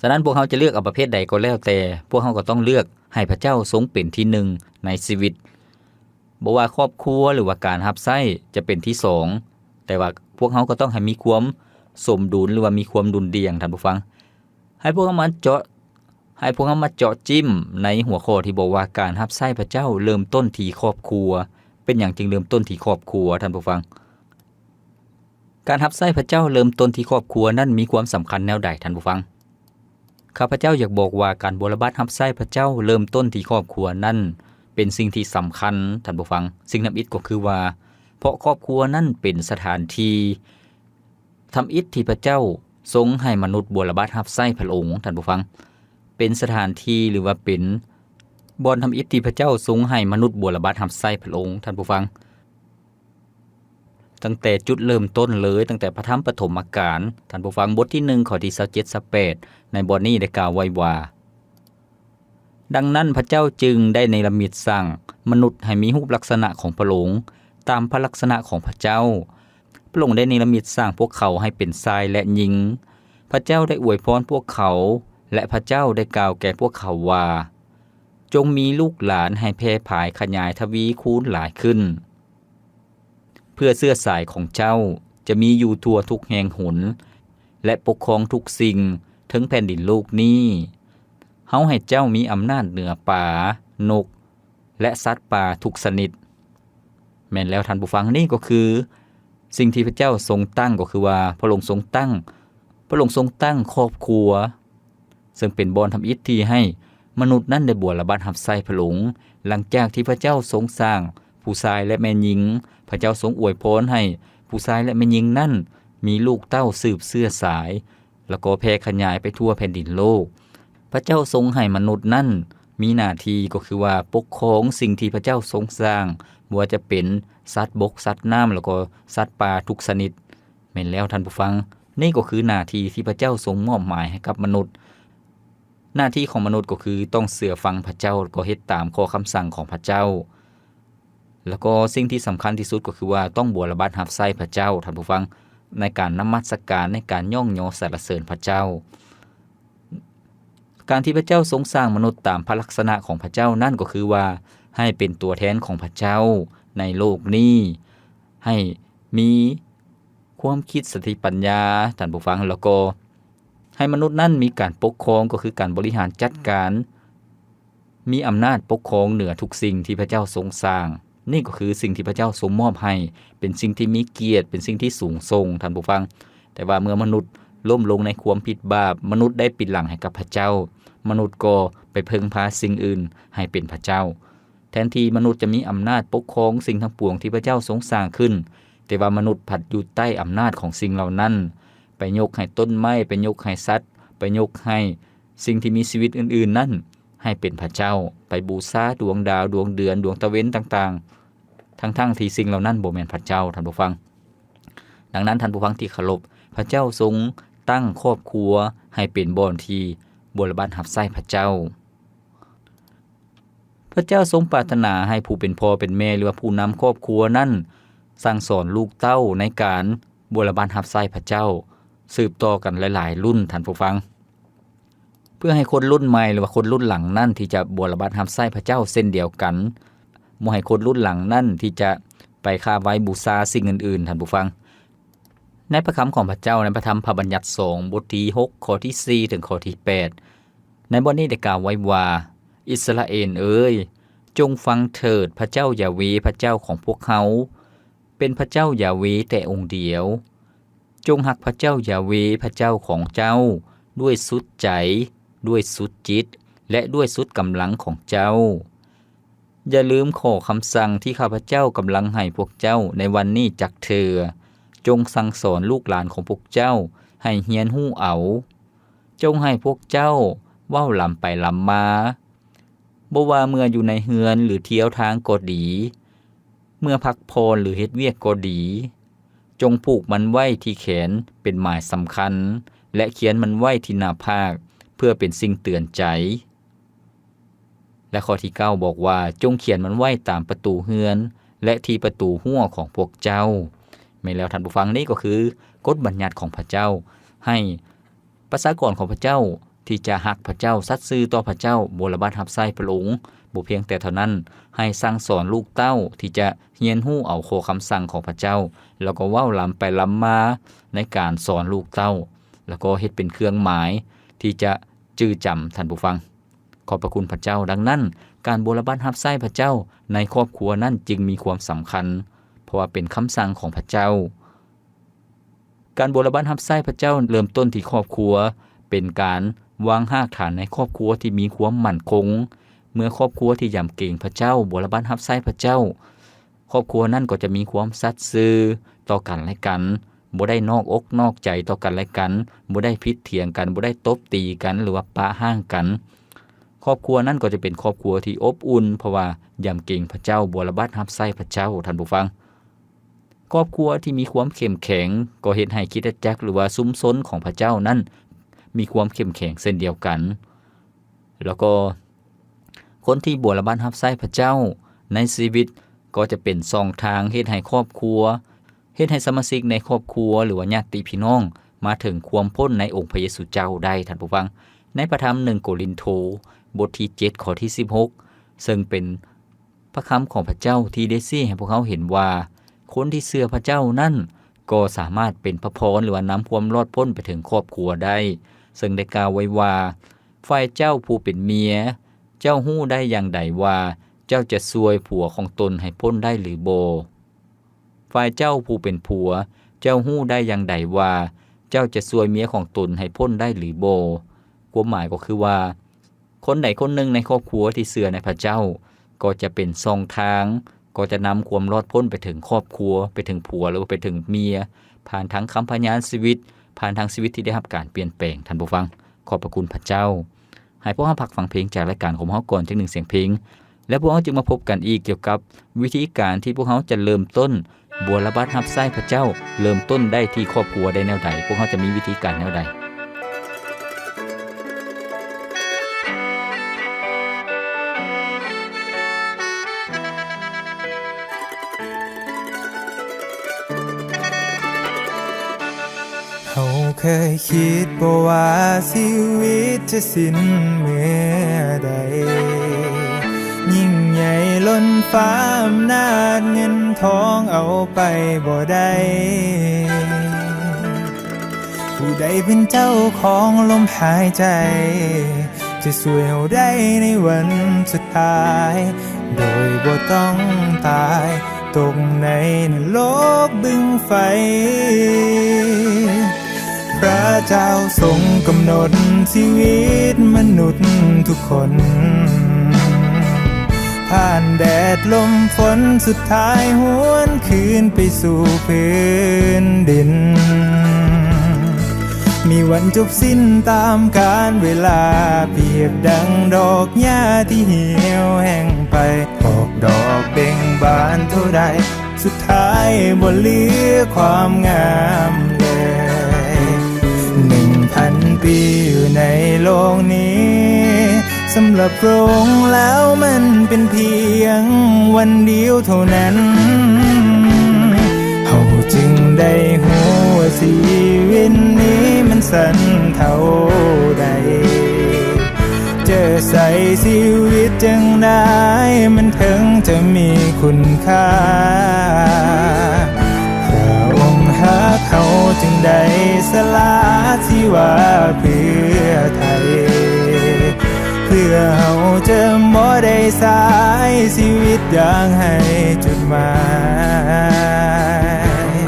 ສະນັ້ນ ພວກເຮົາຈະເລືອກເອົາປະເພດໃດກໍແລ້ວແຕ່, ພວກເຮົາກໍຕ້ອງເລືອກໃຫ້ພະເຈົ້າຊົງເປັນທີໜຶ່ງໃນຊີວິດ. ບໍ່ວ່າຄອບຄົວ ຫຼືວ່າການຮັບໃຊ້ຈະເປັນທີສອງ, ແຕ່ວ່າພວກເຮົາກໍຕ້ອງໃຫ້ມີຄວາມສົມດຸນ ຫຼືວ່າມີຄວາມດຸ່ນດ່ຽງ, ທ່ານຜູ້ຟັງ. ໃຫ້ພວກເຮົາມາເຈາະ, ໃຫ້ພວກເຮົາມາເຈາະຈິ້ມໃນຫົວຂໍ້ທີ່ບອກວ່າ ການຮັບໃຊ້ພະເຈົ້າເລີ່ມຕົ້ນທີ່ຄອບຄົວ. ເປັນຫຍັງຈຶ່ງເລີ່ມຕົ້ນທີ່ຄອບຄົວ, ທ່ານຜູ້ຟັງ? ການຮັບໃຊ້ພະເຈົ້າເລີ່ມຕົ້ນທີ່ຄອບຄົວນັ້ນມີຄວາມສຳຄັນແນວໃດ, ທ່ານຜູ້ຟັງ? ຂ້າພະເຈົ້າຢາກບອກວ່າ ການບົວລະບັດຮັບໃຊ້ພະເຈົ້າເລີ່ມຕົ້ນທີ່ຄອບຄົວນັ້ນເປັນສິ່ງທີ່ສຳຄັນ, ທ່ານຜູ້ຟັງ. ສິ່ງທຳອິດກໍຄືວ່າ ເພາະຄອບຄົວນັ້ນເປັນສະຖານທີ່ທຳອິດທີ່ພະເຈົ້າຊົງໃຫ້ມະນຸດບົວລະບັດຮັບໃຊ້ພະອົງ, ທ່ານຜູ້ຟັງ. ເປັນສະຖານທີ່ ຫຼືວ່າເປັນບ່ອນທຳອິດທີ່ພະເຈົ້າຊົງໃຫ້ມະນຸດບົວລະບັດຮັບໃຊ້ພະອົງ, ທ່ານຜູ້ຟັງ. ຕັ້ງແຕ່ຈຸດເລີ່ມຕົ້ນເລີຍ, ຕັ້ງແຕ່ພະທຳປະຖົມມະການ, ທ່ານຜູ້ຟັງ, ບົດທີໜຶ່ງ ຂໍ້ທີຊາວເຈັດ ຊາວແປດ ໃນບ່ອນນີ້ໄດ້ກ່າວໄວ້ວ່າ, ດັ່ງນັ້ນ ພະເຈົ້າຈຶ່ງໄດ້ເນລະມິດສ້າງມະນຸດໃຫ້ມີຮູບລັກສະນະຂອງພະອົງ, ຕາມພະລັກສະນະຂອງພະເຈົ້າ. ພະອົງໄດ້ເນລະມິດສ້າງພວກເຂົາໃຫ້ເປັນຊາຍ ແລະ ຍິງ. ພະເຈົ້າໄດ້ອວຍພອນພວກເຂົາ, ແລະ ພະເຈົ້າໄດ້ກ່າວແກ່ພວກເຂົາວ່າ, ຈົ່ງມີລູກຫຼານໃຫ້ແຜ່ຜາຍຂະຫຍາຍທະວີຄູນຫຼາຍຂຶ້ນ, ເພື່ອເຊື້ອສາຍຂອງເຈົ້າຈະມີຢູ່ທົ່ວທຸກແຫ່ງຫົນ ແລະ ປົກຄອງທຸກສິ່ງເທິງແຜ່ນດິນໂລກນີ້. ເຮົາໃຫ້ເຈົ້າມີອຳນາດເໜືອປາ, ນົກ ແລະ ສັດປ່າທຸກຊະນິດ. ແມ່ນແລ້ວທ່ານຜູ້ຟັງ, ນີ້ກໍຄືສິ່ງທີ່ພະເຈົ້າຊົງຕັ້ງ, ກໍຄືວ່າພະອົງຊົງຕັ້ງ, ພະອົງຊົງຕັ້ງຄອບຄົວ ເຊິ່ງເປັນບ່ອນທຳອິດທີ່ໃຫ້ມະນຸດນັ້ນໄດ້ບົວລະບັດຮັບໃຊ້ພະອົງ. ຫຼັງຈາກທີ່ພະເຈົ້າຊົງສ້າງຜູ້ຊາຍ ແລະ ແມ່ຍິງ, ພະເຈົ້າຊົງອວຍພອນໃຫ້ຜູ້ຊາຍ ແລະ ແມ່ຍິງນັ້ນມີລູກເຕົ້າສືບເຊື້ອສາຍ ແລ້ວກໍແຜ່ຂະຫຍາຍໄປທົ່ວແຜ່ນດິນໂລກ. ພະເຈົ້າຊົງໃຫ້ມະນຸດນັ້ນມີໜ້າທີ່ ກໍຄືວ່າປົກຄອງສິ່ງທີ່ພະເຈົ້າຊົງສ້າງ, ບໍ່ວ່າຈະເປັນສັດບົກ, ສັດນ້ຳ ແລ້ວກໍສັດປ່າທຸກຊະນິດ. ແມ່ນແລ້ວທ່ານຜູ້ຟັງ, ນີ້ກໍຄືໜ້າທີ່ທີ່ພະເຈົ້າຊົງມອບໝາຍໃຫ້ກັບມະນຸດ. ໜ້າທີ່ຂອງມະນຸດກໍຄືຕ້ອງເຊື່ອຟັງພະເຈົ້າ ແລ້ວກໍເຮັດຕາມຂໍ້ຄຳສັ່ງຂອງພະເຈົ້າ. ແລ້ວກໍສິ່ງທີ່ສຳຄັນທີ່ສຸດກໍຄືວ່າຕ້ອງບົວລະບັດຮັບໃຊ້ພະເຈົ້າ, ທ່ານຜູ້ຟັງ, ໃນການນະມັດສະການ, ໃນການຍ້ອງຍໍສັນລະເສີນພະເຈົ້າ. ການທີ່ພະເຈົ້າຊົງສ້າງມະນຸດຕາມພະລັກສະນະຂອງພະເຈົ້ານັ້ນ ກໍຄືວ່າໃຫ້ເປັນຕົວແທນຂອງພະເຈົ້າໃນໂລກນີ້, ໃຫ້ມີຄວາມຄິດສະຕິປັນຍາ, ທ່ານຜູ້ຟັງ, ແລ້ວກໍໃຫ້ມະນຸດນັ້ນມີການປົກຄອງ, ກໍຄືການບໍລິຫານຈັດການ, ມີອຳນາດປົກຄອງເໜືອທຸກສິ່ງທີ່ພະເຈົ້າຊົງສ້າງ. ນີ້ກໍຄືສິ່ງທີ່ພະເຈົ້າຊົງມອບໃຫ້, ເປັນສິ່ງທີ່ມີກຽດ, ເປັນສິ່ງທີ່ສູງສົ່ງ, ທ່ານຜູ້ຟັງ. ແຕ່ວ່າເມື່ອມະນຸດລົ້ມລົງໃນຄວາມຜິດບາບ, ມະນຸດໄດ້ປິດຫຼັງໃຫ້ກັບພະເຈົ້າ, ມະນຸດກໍໄປເພິ່ງພາສິ່ງອື່ນໃຫ້ເປັນພະເຈົ້າ. ແທນທີ່ມະນຸດຈະມີອຳນາດປົກຄອງສິ່ງທັງປວງທີ່ພະເຈົ້າຊົງສ້າງຂຶ້ນ, ແຕ່ວ່າມະນຸດພັດຢູ່ໃຕ້ອຳນາດຂອງສິ່ງເຫຼົ່ານັ້ນ, ໄປຍົກໃຫ້ຕົ້ນໄມ້, ໄປຍົກໃຫ້ສັດ, ໄປຍົກໃຫ້ ສິ່ງທີ່ມີຊີວິດອື່ນໆນັ້ນໃຫ້ເປັນພະເຈົ້າ, ໄປບູຊາດວງດາວ, ດວງເດືອນ, ດວງຕາເວັນຕ່າງໆ, ທັງໆທີ່ສິ່ງເຫຼົ່ານັ້ນບໍ່ແມ່ນພະເຈົ້າ, ທ່ານຜູ້ຟັງ. ດັ່ງນັ້ນ, ທ່ານຜູ້ຟັງທີ່ເຄົາລົບ, ພະເຈົ້າຊົງຕັ້ງຄອບຄົວໃຫ້ເປັນບ່ອນທີ່ບົວລະບັດຮັບໃຊ້ພະເຈົ້າ. ພະເຈົ້າຊົງປາດຖະໜາໃຫ້ຜູ້ເປັນພໍ່ເປັນແມ່ ຫຼືວ່າຜູ້ນຳຄອບຄົວນັ້ນ ສັ່ງສອນລູກເຕົ້າໃນການບົວລະບັດຮັບໃຊ້ພະເຈົ້າ ສືບຕໍ່ກັນຫຼາຍໆລຸ້ນ, ທ່ານຜູ້ຟັງ, ເພື່ອໃຫ້ຄົນລຸ້ນໃໝ່ ຫຼືວ່າຄົນລຸ້ນຫຼັງນັ້ນທີ່ຈະບົວລະບັດຮັບໃຊ້ພະເຈົ້າເຊັ່ນດຽວກັນ, ບໍ່ໃຫ້ຄົນລຸ້ນຫຼັງນັ້ນທີ່ຈະໄປຄາບໄຫວ້ບູຊາສິ່ງອື່ນໆ, ທ່ານຜູ້ຟັງ. ໃນພະຄຳຂອງພະເຈົ້າ ໃນພະທຳພະບັນຍັດສອງ ບົດທີຫົກ ຂໍ້ທີສີ່ ເຖິງຂໍ້ທີແປດ ໃນບ່ອນນີ້ໄດ້ກ່າວໄວ້ວ່າ, ອິດສະຣາເອນເອີຍ, ຈົ່ງຟັງເຖີດ, ພະເຈົ້າຢາເວ ພະເຈົ້າຂອງພວກເຮົາ ເປັນພະເຈົ້າຢາເວແຕ່ອົງດຽວ. ຈົ່ງຮັກພະເຈົ້າຢາເວ ພະເຈົ້າຂອງເຈົ້າ ດ້ວຍສຸດໃຈ, ດ້ວຍສຸດຈິດ ແລະ ດ້ວຍສຸດກຳລັງຂອງເຈົ້າ. ຢ່າລືມຂໍ້ຄຳສັ່ງທີ່ຂ້າພະເຈົ້າກຳລັງໃຫ້ພວກເຈົ້າໃນວັນນີ້ຈັກເທື່ອ. ຈົ່ງສັ່ງສອນລູກຫຼານຂອງພວກເຈົ້າໃຫ້ຮຽນຮູ້ເອົາ. ຈົ່ງໃຫ້ພວກເຈົ້າເວົ້າລຳໄປລຳມາ, ບໍ່ວ່າເມື່ອຢູ່ໃນເຮືອນ ຫຼື ທ່ຽວທາງກໍດີ, ເມື່ອພັກຜ່ອນ ຫຼື ເຮັດວຽກກໍດີ, ຈົ່ງຜູກມັນໄວ້ທີ່ແຂນເປັນໝາຍສຳຄັນ ແລະ ຂຽນມັນໄວ້ທີ່ໜ້າຜາກເພື່ອເປັນສິ່ງເຕືອນໃຈ. ແລະ ຂໍ້ທີເກົ້າບອກວ່າ, ຈົ່ງຂຽນມັນໄວ້ຕາມປະຕູເຮືອນ ແລະ ທີ່ປະຕູຮົ້ວຂອງພວກເຈົ້າ. ແມ່ນແລ້ວທ່ານຜູ້ຟັງ, ນີ້ກໍຄືກົດບັນຍັດຂອງພະເຈົ້າ ໃຫ້ປະຊາກອນຂອງພະເຈົ້າທີ່ຈະຮັກພະເຈົ້າ, ສັດຊື່ຕໍ່ພະເຈົ້າ, ບົວລະບັດຮັບໃຊ້ພະອົງ. ບໍ່ພຽງແຕ່ເທົ່ານັ້ນ, ໃຫ້ສັ່ງສອນລູກເຕົ້າທີ່ຈະຮຽນຮູ້ເອົາຂໍ້ຄຳສັ່ງຂອງພະເຈົ້າ, ແລ້ວກໍເວົ້າລຳໄປລຳມາໃນການສອນລູກເຕົ້າ, ແລ້ວກໍເຮັດເປັນເຄື່ອງໝາຍທີ່ຈະຈື່ຈຳ, ທ່ານຜູ້ຟັງ. ຂອບພະຄຸນພະເຈົ້າ. ດັ່ງນັ້ນ, ການບົວລະບັດຮັບໃຊ້ພະເຈົ້າໃນຄອບຄົວນັ້ນຈຶ່ງມີຄວາມສຳຄັນ, ເພາະວ່າເປັນຄຳສັ່ງຂອງພະເຈົ້າ. ການບົວລະບັດຮັບໃຊ້ພະເຈົ້າເລີ່ມຕົ້ນທີ່ຄອບຄົວ, ເປັນການວາງຮາກຖານໃນຄອບຄົວທີ່ມີຄວາມໝັ້ນຄົງ. ເມື່ອຄອບຄົວທີ່ຢຳເກງພະເຈົ້າ, ບົວລະບັດຮັບໃຊ້ພະເຈົ້າ, ຄອບຄົວນັ້ນກໍຈະມີຄວາມສັດຊື່ຕໍ່ກັນແລະກັນ, ບໍ່ໄດ້ນອກອົກນອກໃຈຕໍ່ກັນແລະກັນ, ບໍ່ໄດ້ຜິດຖຽງກັນ, ບໍ່ໄດ້ຕົບຕີກັນ ຫຼືວ່າປະຮ້າງກັນ. ຄອບຄົວນັ້ນກໍຈະເປັນຄອບຄົວທີ່ອົບອຸ່ນ, ເພາະວ່າຢຳເກງພະເຈົ້າ, ບົວລະບັດຮັບໃຊ້ພະເຈົ້າ, ທ່ານຜູ້ຟັງ. ຄອບຄົວທີ່ມີຄວາມເຂັ້ມແຂງ ກໍເຮັດໃຫ້ຄຣິສຕະຈັກ ຫຼືວ່າຊຸມຊົນຂອງພະເຈົ້ານັ້ນມີຄວາມເຂັ້ມແຂງເຊັ່ນດຽວກັນ. ແລ້ວກໍຄົນທີ່ບົວລະບັດຮັບໃຊ້ພະເຈົ້າໃນຊີວິດ ກໍຈະເປັນຊ່ອງທາງເຮັດໃຫ້ຄອບຄົວ, ເຮັດໃຫ້ສະມາຊິກໃນຄອບຄົວ ຫຼືວ່າຍາດຕິພີ່ນ້ອງ ມາເຖິງຄວາມພົ້ນໃນອົງພະເຢຊູເຈົ້າໄດ້, ທ່ານຜູ້ຟັງ. ໃນພະທຳໜຶ່ງໂກລິນໂທ ບົດທີເຈັດ ຂໍ້ທີສິບຫົກ ເຊິ່ງເປັນພະຄຳຂອງພະເຈົ້າທີ່ໄດ້ຊີ້ໃຫ້ພວກເຮົາເຫັນວ່າ ຄົນທີ່ເຊື່ອພະເຈົ້ານັ້ນກໍສາມາດເປັນພະພອນ ຫຼືວ່ານຳຄວາມລອດພົ້ນໄປເຖິງຄອບຄົວໄດ້ ເຊິ່ງໄດ້ກ່າວໄວ້ວ່າ ຝ່າຍເຈົ້າຜູ້ເປັນເມຍ ເຈົ້າຮູ້ໄດ້ຢ່າງໃດວ່າເຈົ້າຈະຊ່ວຍຜົວຂອງຕົນໃຫ້ພົ້ນໄດ້ຫຼືບໍ່? ຝ່າຍເຈົ້າຜູ້ເປັນຜົວ ເຈົ້າຮູ້ໄດ້ຢ່າງໃດວ່າເຈົ້າຈະຊ່ວຍເມຍຂອງຕົນໃຫ້ພົ້ນໄດ້ຫຼືບໍ່? ຄວາມໝາຍກໍຄືວ່າ ຄົນໃດຄົນໜຶ່ງໃນຄອບຄົວທີ່ເຊື່ອໃນພະເຈົ້າ ກໍຈະເປັນຊ່ອງທາງ ກໍຈະນຳຄວາມລອດພົ້ນໄປເຖິງຄອບຄົວ ໄປເຖິງຜົວ ຫຼືວ່າໄປເຖິງເມຍ ຜ່ານທາງຄຳພະຍານຊີວິດ ຜ່ານທາງຊີວິດທີ່ໄດ້ຮັບການປ່ຽນແປງ. ທ່ານຜູ້ຟັງ ຂອບພະຄຸນພະເຈົ້າ. ໃຫ້ພວກເຮົາພັກຟັງເພງຈາກລາຍການຂອງເຮົາກ່ອນຈັກໜຶ່ງສຽງເພງ ແລ້ວພວກເຮົາຈຶ່ງມາພົບກັນອີກກ່ຽວກັບວິທີການທີ່ພວກເຮົາຈະເລີ່ມຕົ້ນບົວລະບັດຮັບໃຊ້ພະເຈົ້າ ເລີ່ມຕົ້ນໄດ້ທີ່ຄອບຄົວໄດ້ແນວໃດ? ພວກເຮົາຈະມີວິທີການແນວໃດ? ເຮົາເຄີຍຄິດບໍ່ວ່າຊີວິດຈະສິ້ນເມື່ອໃດ? ຍິ່ງໃຫຍ່ລົ້ນຟ້າອຳນາດເງິນທອງເອົາໄປບໍ່ໄດ້. ຜູ້ໃດເປັນເຈົ້າຂອງລົມຫາຍໃຈ ຈະຊ່ວຍເຮົາໄດ້ໃນວັນສຸດທ້າຍ ໂດຍບໍ່ຕ້ອງຕາຍຕົກໃນນະລົກບຶງໄຟ. ພະເຈົ້າຊົງກຳນົດຊີວິດມະນຸດທຸກຄົນ ຜ່ານແດດລົມຝົນ ສຸດທ້າຍຫວນຄືນໄປສູ່ພື້ນດິນ. ມີວັນຈົບສິ້ນຕາມການເວລາ ປຽບດັ່ງດອກຫຍ້າທີ່ຫ່ຽວແຫ້ງໄປ ອອກດອກເບັ່ງບານເທົ່າໃດ ສຸດທ້າຍບໍ່ເຫຼືອຄວາມງາມເລີຍ. ໜຶ່ງພັນປີຢູ່ໃນໂລກນີ້ ສຳລັບພະອົງແລ້ວມັນເປັນພຽງວັນດຽວເທົ່ານັ້ນ ເຮົາຈຶ່ງໄດ້ຮູ້ວ່າຊີວິດນີ້ມັນສັ້ນເທົ່າໃດ. ຈະໃຊ້ຊີວິດຈັ່ງໃດມັນເຖິງຈະມີຄຸນຄ່າ? ພະອົງຮັກເຮົາຈຶ່ງໄດ້ສະຫຼະຊີວາເພື່ອໄທ ເພື່ອເຮົາຈະບໍ່ໄດ້ໃຊ້ຊີວິດຢ່າງໄຮ້ຈຸດໝາຍ.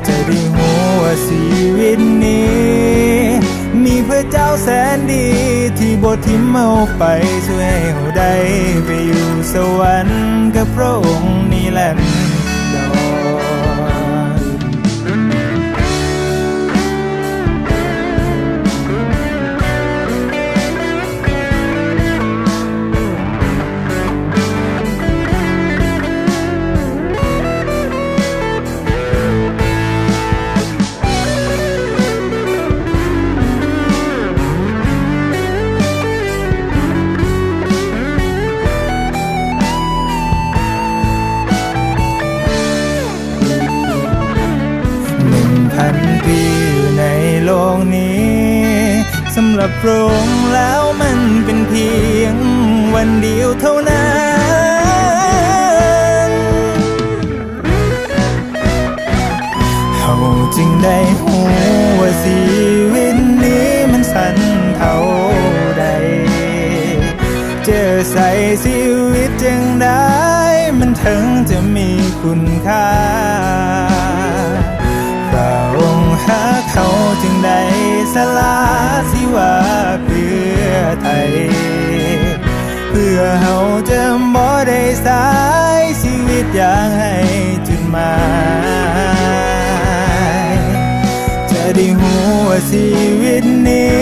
ຈະໄດ້ຮູ້ວ່າຊີວິດນີ້ ມີພະເຈົ້າແສນດີທີ່ບໍ່ຖິ້ມເຮົາໄປ ຊ່ວຍໃຫ້ເຮົາໄດ້ໄປຢູ່ສະຫວັນກັບພະອົງນິລັນດອນ. ໜຶ່ງພັນປີຢູ່ໃນໂລກນີ້ ສຳລັບພະອົງແລ້ວມັນເປັນພຽງວັນດຽວເທົ່ານັ້ນ ເຮົາຈຶ່ງໄດ້ຮູ້ວ່າຊີວິດນີ້ມັນສັ້ນເທົ່າໃດ ຈະໃຊ້ຊີວິດຈັ່ງໃດມັນເຖິງຈະມີຄຸນຄ່າ? ພະອົງຮັກເຮົາຈຶ່ງໄດ້ສະຫຼະຊີວາເພື່ອໄທ ເພື່ອເຮົາຈະບໍ່ໄດ້ໃຊ້ຊີວິດຢ່າງໄຮ້ຈຸດໝາຍ ຈະໄດ້ຮູ້ວ່າຊີວິດນີ້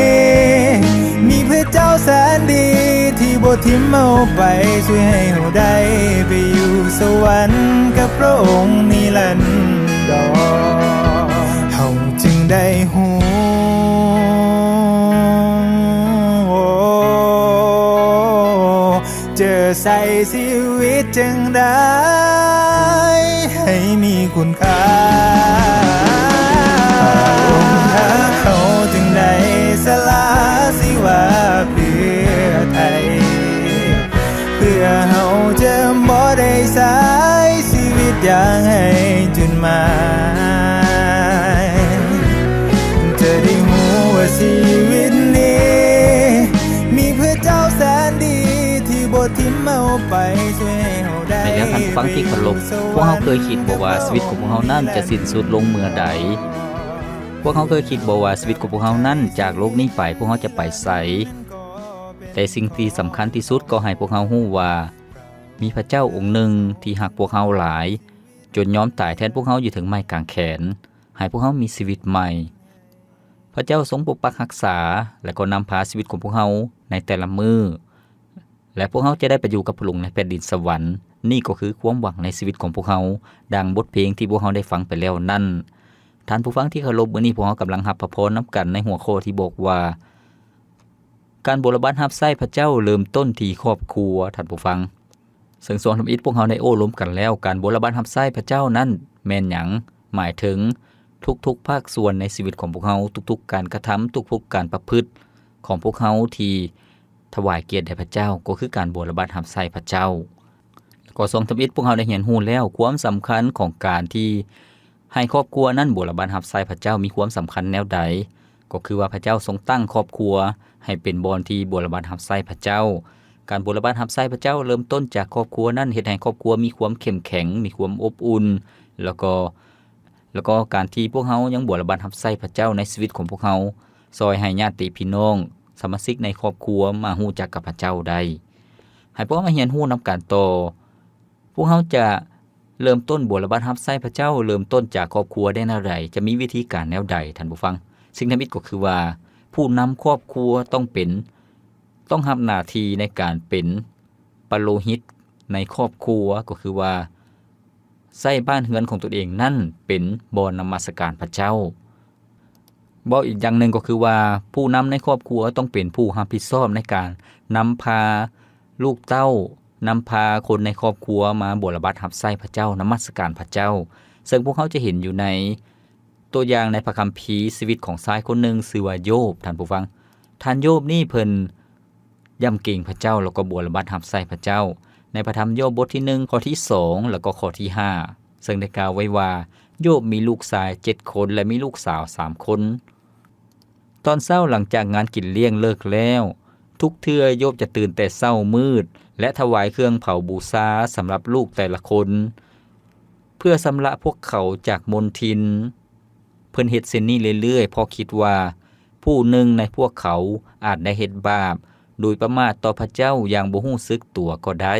ມີພະເຈົ້າແສນດີທີ່ບໍ່ຖິ້ມເຮົາໄປ ຊ່ວຍໃຫ້ເຮົາໄດ້ໄປຢູ່ສະຫວັນກັບພະອົງນິລັນດອນ ເຮົາຈຶ່ງໄດ້ຮູ້ ຈະໃຊ້ຊີວິດຈັ່ງໃດໃຫ້ມີຄຸນຄ່າ? ພະອົງຮັກເຮົາຈຶ່ງໄດ້ສະຫຼະຊີວາເພື່ອໄທ ໃຫ້ຈຸດໝາຍ ຈະໄດ້ຮູ້ວ່າຊີວິດນີ້ ມີພະເຈົ້າແສນດີ ທີ່ບໍ່ຖິ້ມເຮົາໄປ ຊ່ວຍໃຫ້ເຮົາໄດ້ ແມ່ນແລ້ວ ທ່ານຜູ້ຟັງທີ່ເຄົາລົບ, ພວກເຮົາເຄີຍຄິດບໍ່ວ່າຊີວິດຂອງພວກເຮົານັ້ນຈະສິ້ນສຸດລົງເມື່ອໃດ? ພວກເຮົາເຄີຍຄິດບໍ່ວ່າຊີວິດຂອງພວກເຮົານັ້ນ ຈາກໂລກນີ້ໄປ ພວກເຮົາຈະໄປໃສ? ແຕ່ສິ່ງທີ່ສຳຄັນທີ່ສຸດກໍໃຫ້ພວກເຮົາຮູ້ວ່າ ມີພະເຈົ້າອົງໜຶ່ງທີ່ຮັກພວກເຮົາຫຼາຍ ຈົນຍອມຕາຍແທນພວກເຮົາຢູ່ເທິງໄມ້ກາງແຂນ ໃຫ້ພວກເຮົາມີຊີວິດໃໝ່. ພະເຈົ້າຊົງປົກປັກຮັກສາ ແລະ ກໍນຳພາຊີວິດຂອງພວກເຮົາໃນແຕ່ລະມື້ ແລະ ພວກເຮົາຈະໄດ້ໄປຢູ່ກັບພະອົງໃນແຜ່ນດິນສະຫວັນ. ນີ້ກໍຄືຄວາມຫວັງໃນຊີວິດຂອງພວກເຮົາ, ດັ່ງບົດເພງທີ່ພວກເຮົາໄດ້ຟັງໄປແລ້ວນັ້ນ. ທ່ານຜູ້ຟັງທີ່ເຄົາລົບ, ມື້ນີ້ພວກເຮົາກຳລັງຮັບພະພອນນຳກັນໃນຫົວຂໍ້ທີ່ບອກວ່າ ການບົວລະບັດຮັບໃຊ້ພະເຈົ້າເລີ່ມຕົ້ນທີ່ຄອບຄົວ, ທ່ານຜູ້ຟັງ. ເຊິ່ງຊ່ວງທຳອິດພວກເຮົາໄດ້ໂອ້ລົມກັນແລ້ວ, ການບົວລະບັດຮັບໃຊ້ພະເຈົ້ານັ້ນແມ່ນຫຍັງ? ໝາຍເຖິງທຸກໆພາກສ່ວນໃນຊີວິດຂອງພວກເຮົາ, ທຸກໆການກະທຳ, ທຸກໆການປະພຶດຂອງພວກເຮົາທີ່ຖວາຍກຽດແດ່ພະເຈົ້າ, ກໍຄືການບົວລະບັດຮັບໃຊ້ພະເຈົ້າ. ແລະກໍຊ່ວງທຳອິດພວກເຮົາໄດ້ຮຽນຮູ້ແລ້ວຄວາມສຳຄັນຂອງການທີ່ ໃຫ້ຄອບຄົວນັ້ນບົວລະບັດຮັບໃຊ້ພະເຈົ້າມີຄວາມສຳຄັນແນວໃດ? ກໍຄືວ່າພະເຈົ້າຊົງຕັ້ງຄອບຄົວໃຫ້ເປັນບ່ອນທີ່ບົວລະບັດຮັບໃຊ້ພະເຈົ້າ. ການບົວລະບັດຮັບໃຊ້ພະເຈົ້າເລີ່ມຕົ້ນຈາກຄອບຄົວນັ້ນ ເຮັດໃຫ້ຄອບຄົວມີຄວາມເຂັ້ມແຂງ, ມີຄວາມອົບອຸ່ນ, ແລ້ວກໍ ແລ້ວກໍການທີ່ພວກເຮົາຍັງບົວລະບັດຮັບໃຊ້ພະເຈົ້າໃນຊີວິດຂອງພວກເຮົາ ຊ່ອຍໃຫ້ຍາດຕິພີ່ນ້ອງ, ສະມາຊິກໃນຄອບຄົວມາຮູ້ຈັກກັບພະເຈົ້າໄດ້. ໃຫ້ພວກເຮົາມາຮຽນຮູ້ນຳກັນຕໍ່. ພວກເຮົາຈະເລີ່ມຕົ້ນບົວລະບັດຮັບໃຊ້ພະເຈົ້າ ເລີ່ມຕົ້ນຈາກຄອບຄົວໄດ້ແນວໃດ? ຈະມີວິທີການແນວໃດ, ທ່ານຜູ້ຟັງ? ສິ່ງທຳອິດກໍຄືວ່າ ຜູ້ນຳຄອບຄົວຕ້ອງເປັນ, ຕ້ອງຮັບໜ້າທີ່ໃນການເປັນປະໂລຫິດໃນຄອບຄົວ, ກໍຄືວ່າ ໃຊ້ບ້ານເຮືອນຂອງຕົນເອງນັ້ນເປັນບ່ອນນະມັດສະການພະເຈົ້າ. ເວົ້າອີກຢ່າງໜຶ່ງກໍຄືວ່າ ຜູ້ນຳໃນຄອບຄົວຕ້ອງເປັນຜູ້ຮັບຜິດຊອບໃນການນຳພາລູກເຕົ້າ, ນຳພາຄົນໃນຄອບຄົວມາບົວລະບັດຮັບໃຊ້ພະເຈົ້າ, ນະມັດສະການພະເຈົ້າ. ເຊິ່ງພວກເຮົາຈະເຫັນຢູ່ໃນຕົວຢ່າງໃນພະຄຳພີ ຊີວິດຂອງຊາຍຄົນໜຶ່ງຊື່ວ່າໂຢບ, ທ່ານຜູ້ຟັງ. ທ່ານໂຢບນີ້ເພິ່ນ ຢ້ຳເກງພະເຈົ້າ ແລ້ວກໍບົວລະບັດຮັບໃຊ້ພະເຈົ້າ. ໃນພະທຳໂຢບບົດທີໜຶ່ງ ຂໍ້ທີສອງ ແລ້ວກໍຂໍ້ທີຫ້າ ເຊິ່ງໄດ້ກ່າວໄວ້ວ່າ ໂຢບມີລູກຊາຍເຈັດຄົນ ແລະ ມີລູກສາວສາມຄົນ. ຕອນເຊົ້າຫຼັງຈາກງານກິນລ້ຽງເລີກແລ້ວ, ທຸກເທື່ອໂຢບຈະຕື່ນແຕ່ເຊົ້າມືດ ແລະ ຖວາຍເຄື່ອງເຜົາບູຊາສຳລັບລູກແຕ່ລະຄົນ ເພື່ອຊຳລະພວກເຂົາຈາກມົນທິນ. ເພິ່ນເຮັດເຊັ່ນນີ້ເລື້ອຍໆ ເພາະຄິດວ່າຜູ້ໜຶ່ງໃນພວກເຂົາອາດໄດ້ເຮັດບາບໂດຍປະໝາດຕໍ່ພະເຈົ້າຢ່າງບໍ່ຮູ້ສຶກຕົວກໍໄດ້.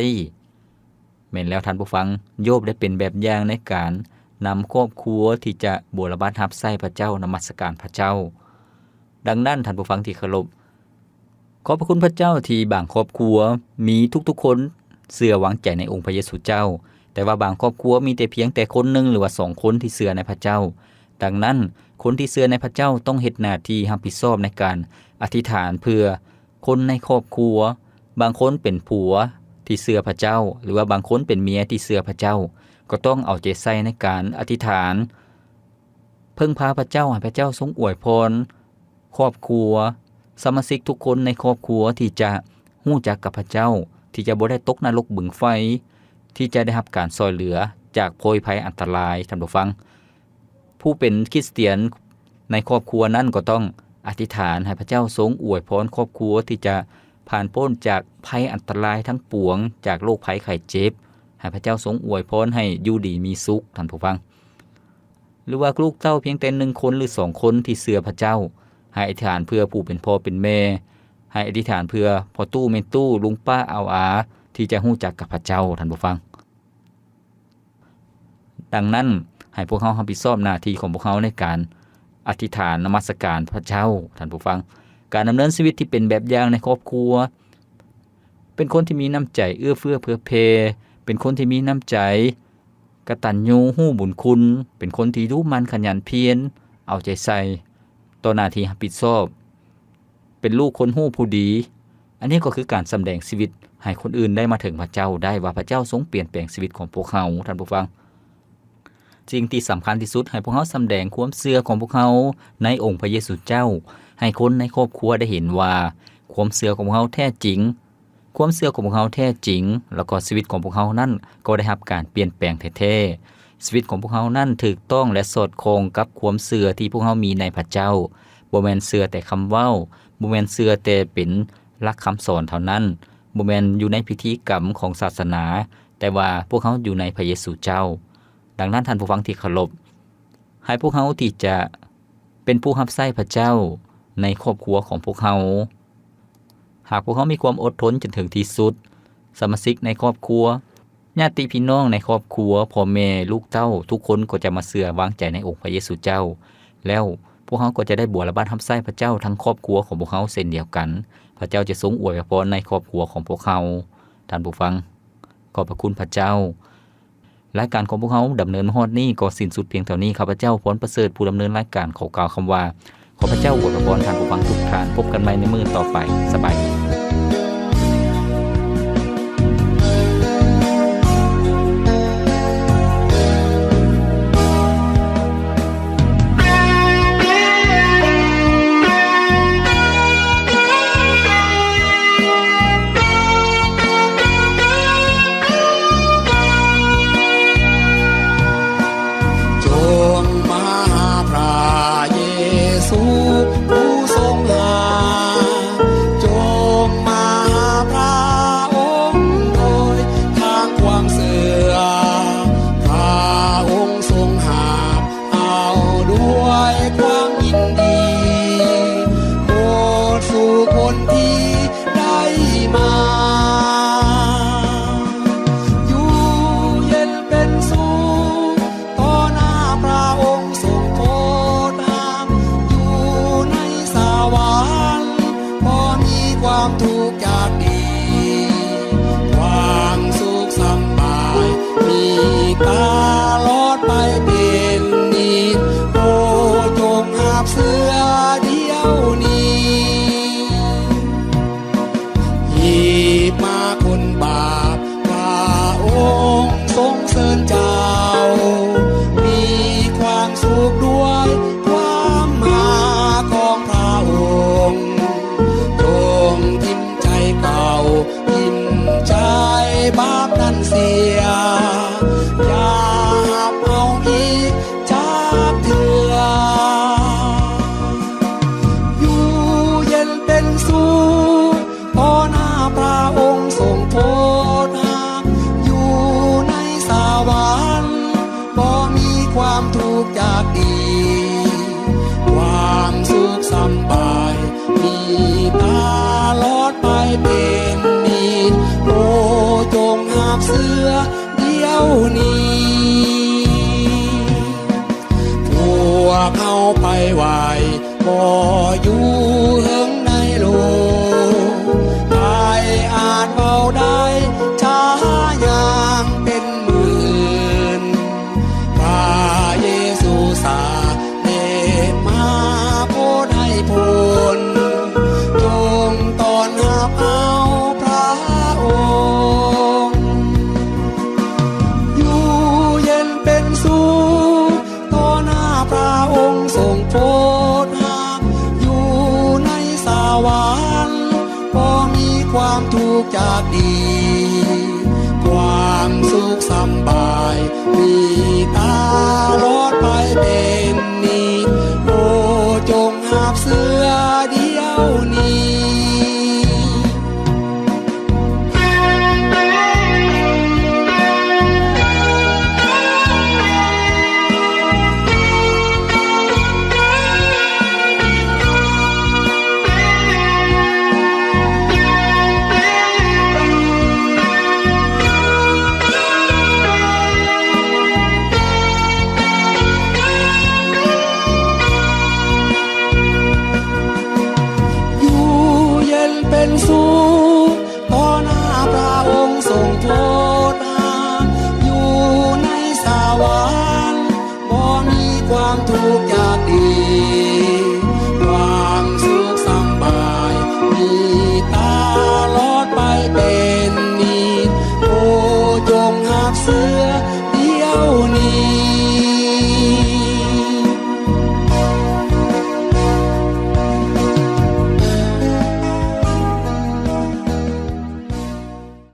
ແມ່ນແລ້ວທ່ານຜູ້ຟັງ, ໂຢບໄດ້ເປັນແບບຢ່າງໃນການນຳຄອບຄົວທີ່ຈະບົວລະບັດຮັບໃຊ້ພະເຈົ້າ, ນະມັດສະການພະເຈົ້າ. ດັ່ງນັ້ນ, ທ່ານຜູ້ຟັງທີ່ເຄົາລົບ, ຂອບພະຄຸນພະເຈົ້າທີ່ບາງຄອບຄົວມີທຸກໆຄົນເຊື່ອວາງໃຈໃນອົງພະເຢຊູເຈົ້າ, ແຕ່ວ່າບາງຄອບຄົວມີແຕ່ພຽງແຕ່ຄົນໜຶ່ງ ຫຼືວ່າສອງຄົນທີ່ເຊື່ອໃນພະເຈົ້າ. ດັ່ງນັ້ນ, ຄົນທີ່ເຊື່ອໃນພະເຈົ້າຕ້ອງເຮັດໜ້າທີ່ຮັບຜິດຊອບໃນການອະທິຖານເພື່ອຄົນໃນຄອບຄົວ. ບາງຄົນເປັນຜົວທີ່ເຊື່ອພະເຈົ້າ ຫຼືວ່າບາງຄົນເປັນເມຍທີ່ເຊື່ອພະເຈົ້າ, ກໍຕ້ອງເອົາໃຈໃສ່ໃນການອະທິຖານ ເພິ່ງພາພະເຈົ້າ, ໃຫ້ພະເຈົ້າຊົງອວຍພອນຄອບຄົວ, ສະມາຊິກທຸກຄົນໃນຄອບຄົວທີ່ຈະຮູ້ຈັກກັບພະເຈົ້າ, ທີ່ຈະບໍ່ໄດ້ຕົກນະລົກບຶງໄຟ, ທີ່ຈະໄດ້ຮັບການຊ່ອຍເຫຼືອຈາກໂພຍໄພອັນຕະລາຍ. ທ່ານຜູ້ຟັງ, ຜູ້ເປັນຄຣິສຕຽນໃນຄອບຄົວນັ້ນກໍຕ້ອງອະທິຖານໃຫ້ພະເຈົ້າຊົງອວຍພອນຄອບຄົວທີ່ຈະຜ່ານພົ້ນຈາກໄພອັນຕະລາຍທັງປວງ, ຈາກໂລກໄພໄຂ້ເຈັບ, ໃຫ້ພະເຈົ້າຊົງອວຍພອນໃຫ້ຢູ່ດີມີສຸກ. ທ່ານຜູ້ຟັງ, ຫຼືວ່າລູກເຕົ້າພຽງແຕ່ໜຶ່ງຄົນ ຫຼື ສອງຄົນທີ່ເຊື່ອພະເຈົ້າ, ໃຫ້ອະທິຖານເພື່ອຜູ້ເປັນພໍ່ເປັນແມ່, ໃຫ້ອະທິຖານເພື່ອພໍ່ຕູ້ແມ່ຕູ້, ລຸງປ້າອາວອາ ທີ່ຈະຮູ້ຈັກກັບພະເຈົ້າ. ທ່ານຜູ້ຟັງ, ດັ່ງນັ້ນ, ໃຫ້ພວກເຮົາຮັບຜິດຊອບໜ້າທີ່ຂອງພວກເຮົາໃນການອະທິຖານນະມັດສະການພະເຈົ້າ. ທ່ານຜູ້ຟັງ, ການດຳເນີນຊີວິດທີ່ເປັນແບບຢ່າງໃນຄອບຄົວ, ເປັນຄົນທີ່ມີນ້ຳໃຈເອື້ອເຟື້ອເຜື່ອແຜ່, ເປັນຄົນທີ່ມີນ້ຳໃຈ ກະຕັນຍູຮູ້ບຸນຄຸນ, ເປັນຄົນທີ່ດຸໝັ່ນຂະຫຍັນພຽນ, ເອົາໃຈໃສ່ຕໍ່ໜ້າທີ່ຮັບຜິດຊອບ, ເປັນລູກຄົນຮູ້ຜູ້ດີ. ອັນນີ້ກໍຄືການສຳແດງຊີວິດໃຫ້ຄົນອື່ນໄດ້ມາເຖິງພະເຈົ້າໄດ້ວ່າພະເຈົ້າຊົງປ່ຽນແປງຊີວິດຂອງພວກເຮົາ. ທ່ານຜູ້ຟັງ, ສິ່ງທີ່ສຳຄັນທີ່ສຸດ, ໃຫ້ພວກເຮົາສຳແດງຄວາມເຊື່ອຂອງພວກເຮົາໃນອົງພະເຢຊູເຈົ້າ, ໃຫ້ຄົນໃນຄອບຄົວໄດ້ເຫັນວ່າຄວາມເຊື່ອຂອງພວກເຮົາແທ້ຈິງ, ຄວາມເຊື່ອຂອງພວກເຮົາແທ້ຈິງ, ແລ້ວກໍຊີວິດຂອງພວກເຮົານັ້ນກໍໄດ້ຮັບການປ່ຽນແປງແທ້ ຊີວິດຂອງພວກເຮົານັ້ນຖືກຕ້ອງ ແລະ ສອດຄ່ອງກັບຄວາມເຊື່ອທີ່ພວກເຮົາມີໃນພະເຈົ້າ. ບໍ່ແມ່ນເຊື່ອແຕ່ຄຳເວົ້າ, ບໍ່ແມ່ນເຊື່ອແຕ່ເປັນຫຼັກຄຳສອນເທົ່ານັ້ນ, ບໍ່ແມ່ນຢູ່ໃນພິທີກຳຂອງສາສະໜາ, ແຕ່ວ່າພວກເຮົາຢູ່ໃນພະເຢຊູເຈົ້າ. ດັ່ງນັ້ນ, ທ່ານຜູ້ຟັງທີ່ເຄົາລົບ, ໃຫ້ພວກເຮົາທີ່ຈະເປັນຜູ້ຮັບໃຊ້ພະເຈົ້າໃນຄອບຄົວຂອງພວກເຮົາ, ຫາກພວກເຮົາມີຄວາມອົດທົນຈົນເຖິງທີ່ສຸດ, ສະມາຊິກໃນຄອບຄົວ, ຍາດຕິພີ່ນ້ອງໃນຄອບຄົວ, ພໍ່ແມ່, ລູກເຕົ້າ, ທຸກຄົນກໍຈະມາເຊື່ອວາງໃຈໃນອົງພະເຢຊູເຈົ້າ. ແລ້ວພວກເຮົາກໍຈະໄດ້ບົວລະບາດຮັບໃຊ້ພະເຈົ້າທັງຄອບຄົວຂອງພວກເຮົາເຊັ່ນດຽວກັນ. ພະເຈົ້າຈະຊົງອວຍພະພອນໃນຄອບຄົວຂອງພວກເຮົາ. ທ່ານຜູ້ຟັງ, ຂອບພະຄຸນພະເຈົ້າ. ລາຍການຂອງພວກເຮົາດຳເນີນມາຮອດນີ້ກໍສິ້ນສຸດພຽງເທົ່ານີ້. ຂ້າພະເຈົ້າ ພອນປະເສີດ ຜູ້ດຳເນີນລາຍການ ຂໍກ່າວຄຳວ່າ ຂໍພະເຈົ້າອວຍພະພອນທ່ານຜູ້ຟັງທຸກທ່ານ. ພົບກັນໃໝ່ໃນມື້ຕໍ່ໄປ. ສະບາຍດີ. ຈົ່ງມາຫາພຣະເຢຊູ ຜູ້ຊົງຮັກ, ຈົ່ງມາຫາພຣະອົງໂດຍທາງຄວາມເຊື່ອ. ພຣະອົງຊົງຮັບເອົາດ້ວຍຄວາມຍິນດີ ໝົດທຸກຄົນທີ່ໄດ້ມາ ຢູ່ເຢັນເປັນສຸກ ຕໍ່ໜ້າພຣະອົງຊົງໂປດຮັບ ຢູ່ໃນສະຫວັນ ບໍ່ມີຄວາມທຸກຈາກນີ້ ຄວາມສຸກສຳບາຍມີຕະຫຼອດໄປເປັນນິດ. ໂອ້ ຈົ່ງຮັບເຊື່ອດຽວນີ້ ຮີບມາຄົນບາບ ພຣະອົງຊົງເຊີນເຈົ້າ ມີຄວາມສຸກດ້ວຍຄວາມຮັກຂອງພຣະອົງ. ຈົ່ງຖິ້ມໃຈເກົ່າ ຖິ້ມໃຈບາບນັ້ນເສຍ ຢ່າຮັບເອົາອີກຈັກເທື່ອ ຢູ່ເຢັນເປັນສຸກ ຕໍ່ໜ້າພຣະອົງຊົງໂປດຮັບ ຢູ່ໃນສະຫວັນ ບໍ່ມີຄວາມທຸກຈາກນີ້ ຄວາມສຸກສຳບາຍມີຕະຫຼອດໄປເປັນນິດ. ໂອ້ ຈົ່ງຮັບເຊື່ອດຽວນີ້